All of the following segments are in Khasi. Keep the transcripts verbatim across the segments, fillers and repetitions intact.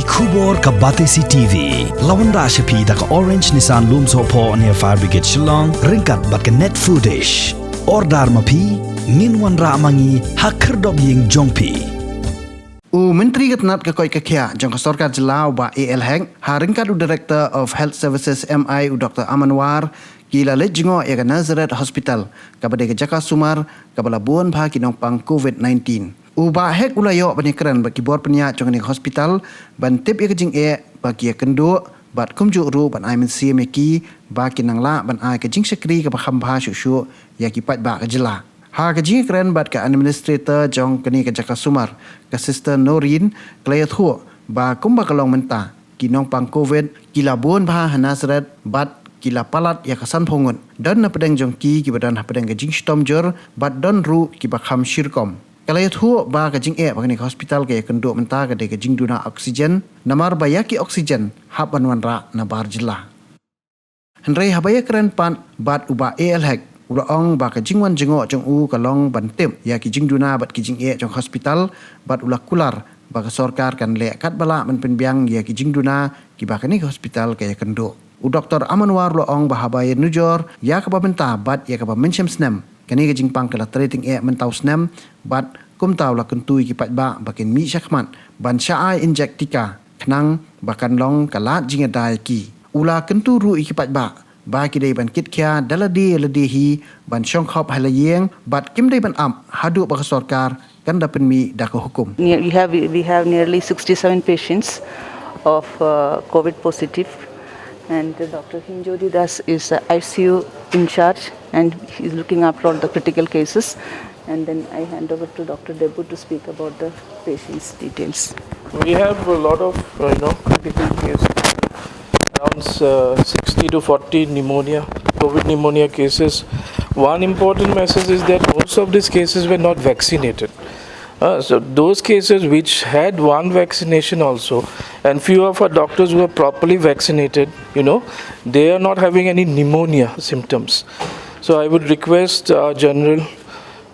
Khubor ka Batesi T V. La wanrah sha phi da ka Orange Nissan Lumsohphoh near Fire Brigade Shillong, ryngkat bad ka Net Foodish. Order ma phi, ngin wanrah ma ngi ha khyrdop ïing jong phi. U Myntri ka tnat ka koit ka khiah jong ka sorkar jylla u Bah A L Hek, ha ryngkat u Director of Health Services M I u Doctor Aman War, ki la leit jngoh ïa ka Nazareth Hospital, kaba dei ka jaka sumar kaba la bun bha ki nongpang covid nineteen. U Bah Hek u la ïoh ban ïakren bad ki bor pynïaid jong kane ka hospital ban tip ïa ka jingeh ba ki ïakynduh bad kumjuh ruh ban ai mynsiem ïa ki ba kin nang lah ban ai ka jingshakri kaba kham bha shuh shuh ïa ki paidbah ka jylla. Ha ka jingïakren bad ka administrator jong kane ka jaka sumar, ka Sister Noreen, ka la ïathuh ba kumba ka long mynta, ki nongpang covid ki la bun bha ha Nazareth bad ki la palat ïa ka sanphew ngut. Don na pdeng jong ki kiba don hapdeng ka jingshitom jur bad don ruh kiba kham shi rukom. Ka la ïathuh ba ka jingeh ba kane ka hospital ka ïakynduh mynta ka dei ka jingduna oxygen, namar ba ïa ki oxygen hap ban wanrah na bar jylla. Hynrei haba ïakren pat bad u Bah A L Hek, u la ong ba ka jingwan jngoh jong u ka long ban tip ïa ki jingduna bad ki jingeh jong hospital, bad u la kular ba ka sorkar kan leh katba lah ban pynbiang ïa ki jingduna kiba kane ka hospital ka ïakynduh. U Doctor Aman War u la ong ba haba ïanujor ïa kaba mynta bad ïa kaba mynshem snem, kane ka jingpang ka la trei tyngeh mynta u snem, bad kumta u la kyntu ïa ki paidbah ba kin mih shakhmat ban shah ai injek tika, khnang ba kan long ka lad jingïada ïa ki. U la kyntu ruh ïa ki paidbah ba ki dei ban kit khia da lade lade hi ban shong khop ha la ïing bad kim dei ban ap haduh ba ka sorkar kan da pynmih da ka hukum. Ne-, we have, we have nearly sixty-seven patients of, uh, covid positive, and Doctor Hinjodi Das is, uh, I C U in charge, and he's looking after all the critical cases. And then I hand over to Doctor Debu to speak about the patients' details. We have a lot of, uh, you know, critical cases, around, uh, sixty to forty pneumonia, covid pneumonia cases. One important message is that most of these cases were not vaccinated. Uh, so those cases which had one vaccination also, and few of our doctors who are properly vaccinated, you know, they are not having any pneumonia symptoms. So I would request our general,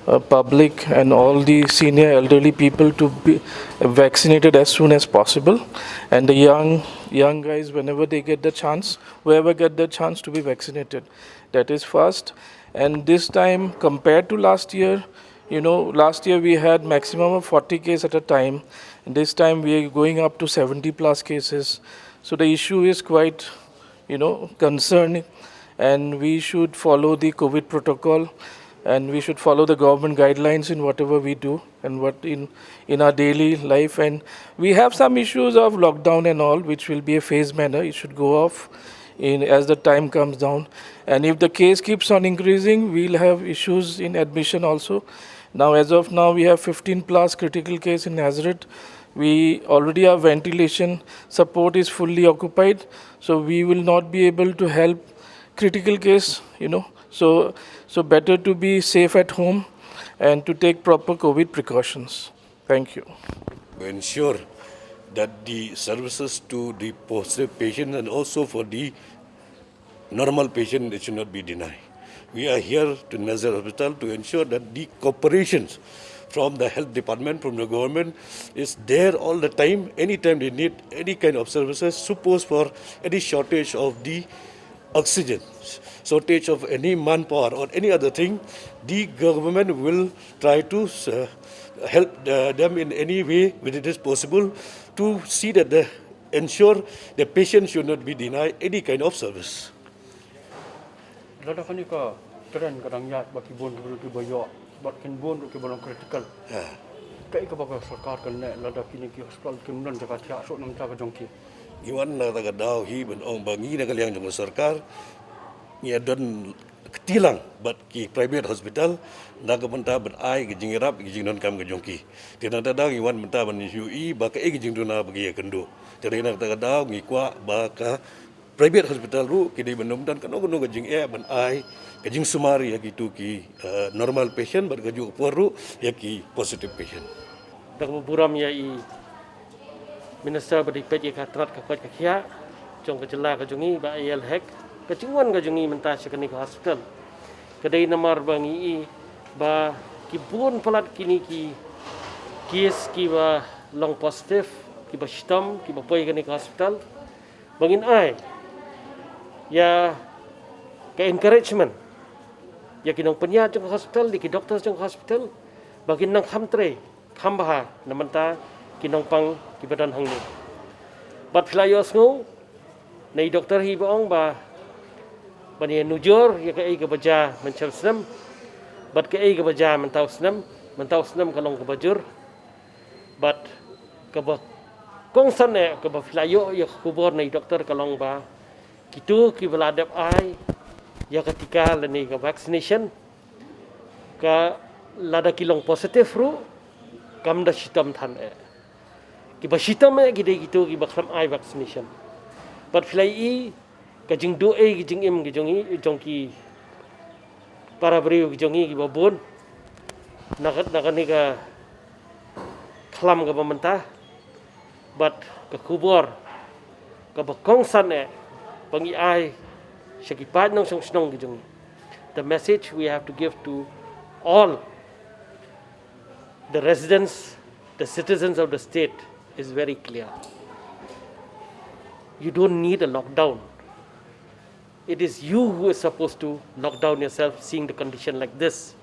uh, public and all the senior elderly people to be vaccinated as soon as possible, and the young, young guys, whenever they get the chance, whoever get the chance, to be vaccinated. That is first. And this time, compared to last year, you know, last year we had maximum of forty cases at a time. This time we are going up to seventy plus cases. So the issue is quite, you know, concerning, and we should follow the covid protocol, and we should follow the government guidelines in whatever we do and what in, in our daily life. And we have some issues of lockdown and all, which will be a phased manner. It should go off in, as the time comes down. And if the case keeps on increasing, we'll have issues in admission also. Now, as of now, we have fifteen plus critical case in Nazareth. We already, our ventilation support is fully occupied, so we will not be able to help critical case, you know. So, so better to be safe at home and to take proper covid precautions. Thank you. To ensure that the services to the positive patient and also for the normal patient, it should not be denied. We are here to Nazareth Hospital to ensure that the cooperations from the health department, from the government, is there all the time. Anytime they need any kind of services, suppose for any shortage of the oxygen, shortage of any manpower or any other thing, the government will try to, uh, help, uh, them in any way when it is possible to see that the ensure the patient should not be denied any kind of service. Lada kane ka trend ka dang ïaid ba ki bun ki bun ki ba ïoh, bad kin bun ruh ki ba long critical. Ha. Kaei kaba ka sorkar kan leh lada kine ki hospital kim don jaka thiah shuh na ka bynta ka jong ki? Ngi wan na kata ka daw hi ban ong ba ngi na ka liang jong ka sorkar ngi ïa don kti lang bad ki private hospital na ka bynta ban ai ka jingïarap, ka jingdonkam ka jong ki. Te na kata ka daw ngi wan mynta ban ïohi ba kaei ka jingduna ba ki ïakynduh. Te na kata ka daw ngi kwah ba ka private hospital ruh ki dei ban ym don kano kano ka jingeh ban ai ka jingsumar ïa kitu ki, eh, normal patient bad kajuh ka por ruh ïa ki positive patient. Da kaba burom ïa i Minister ba dei peit ïa ka tnat ka koit ka khiah jong ka jylla ka jong ngi, Bah A L Hek, ka jingwan ka jong ngi mynta sha kane ka hospital ka dei namar ba ngi i ba ki bun palat kine ki case ki ba long positive kiba shitom, kiba poi kane ka hospital, ba ngin ai ïa ka encouragement ïa ki nongpynïaid jong ka hospital, ïa ki doctors jong ka hospital, ba kin nang kham trei kham bha na bynta ki nongpang kiba don hangne. Bad phi la ïohsngew na i doctor hi ba ong ba ban ïa nujor ïa kaei kaba jia mynshem snem bad kaei kaba jia mynta u snem, mynta u snem ka long kaba jur. Bad kaba kongsan eh kaba phi la ïoh ïa ka khubor na i doctor ka long ba kito kiba la dep ai ïa ka tika lane ka vaccination, ka lada ki long positive ruh, kam da shitom than eh. Kiba shitom eh ki dei kito kiba khlem ai vaccination. Bad phi la ïohi ka jingduh eh ki jingim ki jong i, jong ki para briew ki jong i kiba bun na ka, na kane ka khlam kaba mynta. Bad ka khubor kaba kongsan eh ba ngi ai sha ki paid nongshong shnong ki jong i. The message we have to give to all the residents, the citizens of the state is very clear. You don't need a lockdown. It is you who is supposed to lock down yourself, seeing the condition like this.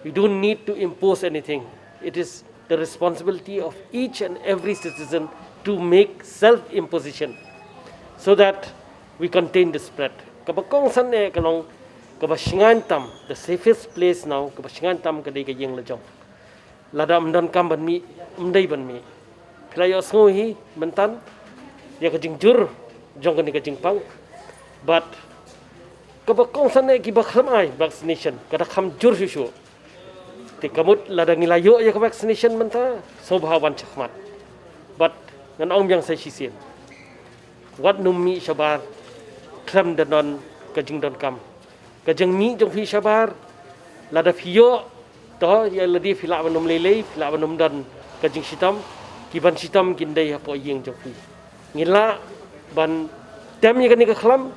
You don't need to impose anything. It is the responsibility of each and every citizen to make self-imposition so that we contain the spread. Kaba kongsan eh ka long kaba shngaiñ tam, the safest place now, kaba shngaiñ tam ka dei ka ïing lajong. Lada ym don kam ban mih, ym dei ban mih. Phi la ïohsngew hi mynta ïa ka jingjur jong kane ka jingpang. Bad kaba kongsan eh kiba khlem ai vaccination, ka da kham jur shuh shuh. Te ka mut lada ngi la ïoh ïa ka vaccination mynta, sngewbha wan shakhmat. Bad ngan ong biang sa shisien, wat nym mih shabar khlem da don ka jingdonkam. Ka jingmih jong phi shabar, lada phi ïoh, to ïa lade phi lah ban ym lei lei, phi lah ban ym don ka jingshitom, ki ban shitom kin dei hapoh ïing jong phi. Ngi lah ban tem ïa kane ka khlam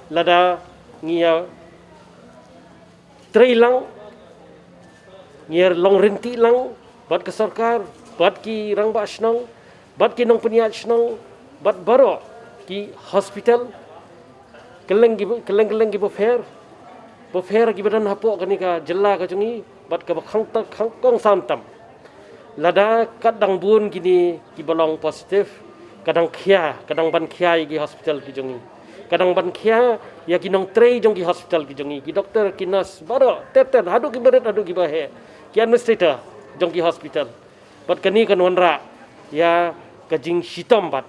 lada ngi ïa trei lang, ngi ïa long ryntih lang bad ka sorkar, bad ki rangbah shnong, bad ki nongpynïaid shnong, bad baroh ki hospital, kylleng ki, kylleng kylleng ki bapher bapher kiba don hapoh kane ka jylla ka jong i. Bad kaba khang ta khang kongsan tam, lada ka dang bun kine kiba long positive, ka dang khia, ka dang ban khia ïa ki hospital ki jong i, ka dang ban khia ïa ki nongtrei jong ki hospital ki jong i, ki doctor, ki nurse, baroh ter ter, haduh kiba rit haduh kiba heh, ki administrator jong ki hospital. Bad kane kan wanrah ïa ka jingshitom bad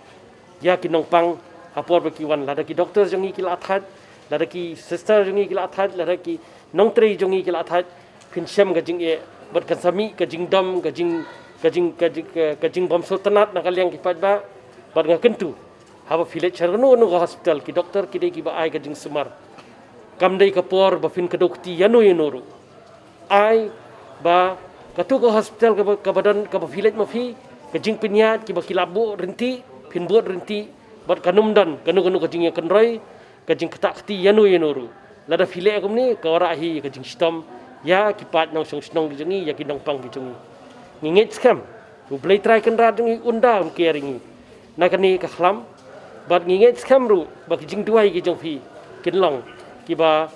ïa ki nongpang ha por ba ki wan, lada ki doctor jong i ki la thait, lada ki sister jong i ki la thait, lada ki nongtrei jong i ki la thait, phin shem ka jingeh bad kan sa mih ka jingdom, ka jing, ka jing, ka jing, ka, ka jingbym sngewtynnat na ka liang ki paidbah. Bad nga kyntu, haba phi leit sha kano kano ka hospital, ki doctor ki dei kiba ai ka jingsumar. Kam dei ka por ba phin kdew kti ïano ïano ruh. Ai ba kato ka hospital kaba, kaba don, kaba phi leit ma phi, ka jingpynïaid kiba ki la buh ryntih, phin bud ryntih. Bad kan ym don kano kano ka jingïakynroi, ka jingktah kti ïano ïano ruh. Lada phi leh kumne, ka wanrah hi ka jingshitom ïa ki paid nongshong shnong ki jong i, ïa ki nongpang ki jong i. Ngi ngeit skhem U Blei Trai Kynrad jong i un da un kiar ïa ngi na kane ka khlam. Bad ngi ngeit skhem ruh ba ki jingduwai ki jong phi kin long kiba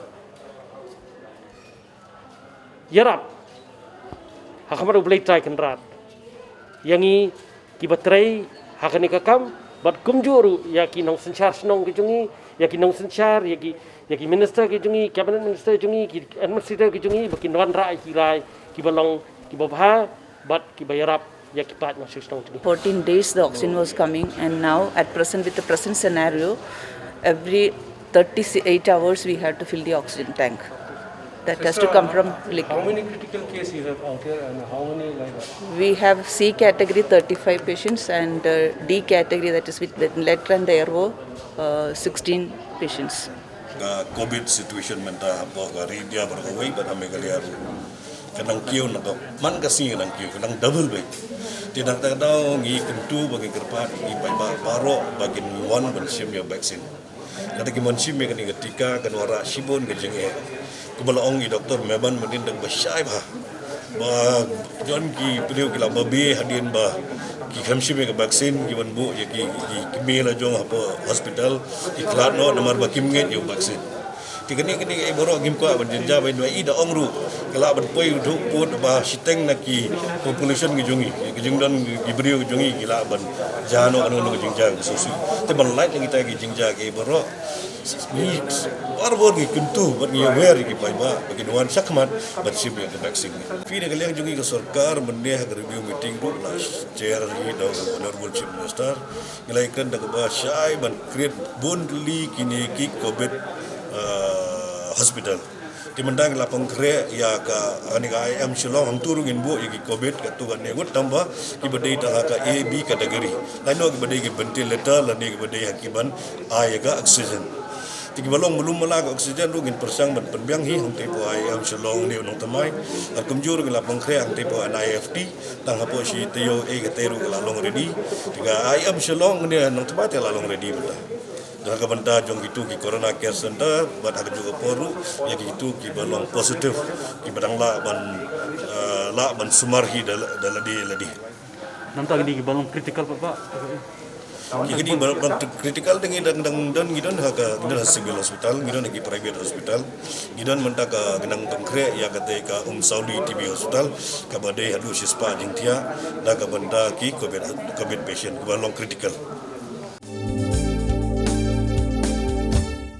ïarap ha khmat U Blei Trai Kynrad ïa ngi kiba trei ha kane ka kam, bad kumjuh ruh ïa ki nongsynshar shnong ki jong i, ïa ki nongsynshar, ïa ki, ïa ki minister ki jong i, cabinet minister jong i, ki administrator ki jong i, ba kin wanrah ïa ki rai kiba long kiba bha bad kiba ïarap ïa ki paid nongshong shnong jong i. Fourteen days the oxygen was coming, and now at present, with the present scenario, every thirty-eight hours we have to fill the oxygen tank. That has to come from Liquid. How many critical cases you have out here and how many like that? We have C category thirty-five patients and uh, D category, that is with ventilator and the airvo, uh, sixteen patients. Ka COVID situation mynta hapoh ka ri India bad kawei bad ha Meghalaya ruh ka nang kiew, na ka man ka sngi ka nang kiew, ka nang double beit. Te na kata ka daw ngi kyntu bad ngi kyrpad ïa ki paidbah baroh ba kin wan ban shim ïa vaccine. Lada kim wan shim ïa kane ka tika kan wanrah shibun ka jingeh. Kumba la ong i Doctor Meban mynnin da kaba shai bha ba jon ki briew ki la babe hadien ba Ki khlem shim ïa ka vaccine, ki ban buh ïa ki, ki kmie la jong hapoh hospital, ki khlad noh namar ba kim ngeit ïa u vaccine. Te kane kane, eh, baroh ngim kwah ban jynjar, ba i da ong ruh ka lah ban poi u dhuh pud ba shiteng na ki population ki jong ngi, ki jingdon ki briew ki jong ngi, ki lah ban jia noh kano kano ka jingjia ka shisha. Te ban lait na kita ki jingjia ki baroh, ngi baroh ngi kyntu bad ngi aware ïa ki paidbah ba kin wan shakhmat ban shim ïa ka vaccine. Phi, na ka liang jong ngi ka sorkar, mynne ha ka review meeting ruh la share hi da u Honorable Chief Minister. Ngi la ïakren da kaba shai ban create bun tylli kine ki covid, ah, hospital. Te mynta ngi la pynkhreh ïa ka, kane ka I M Shillong, hangto ruh ngin buh ïa ki covid, katto katne ngut, tang ba kiba dei tang ha ka A B category. Lano kiba dei ki ventilator, lane kiba dei ha ki ban ai ïa ka oxygen. Te kiba long mluh mala ka oxygen ruh ngin pyrshang ban pynbiang hi hangtei hapoh I M Shillong ne u nongthymmai. Ar kumjuh ruh ngi la pynkhreh hangtei hapoh N I F T, tang hapoh shi taïew ei katei ruh ka la long ready. Te ka I M Shillong ne nongthymmai te la long ready mynta. Da ka bynta jong kitu ki Corona Care Center, bad ha kajuh ka por ruh ïa kitu kiba long positive, kiba dang lah ban, eh, lah ban sumar hi da, da lade lade. Namta kine kiba long critical pat, Bah? Ki kine kiba long critical te ngi dang, dang don, ngi don ha ka, ngi don ha civil hospital, ngi don ha ki private hospital, ngi don mynta ka, ngi dang pynkhreh ïa kata ka Umsawli T B Hospital, kaba dei haduh shispah jingthiah, da ka bynta ki covid, covid patient kiba long critical.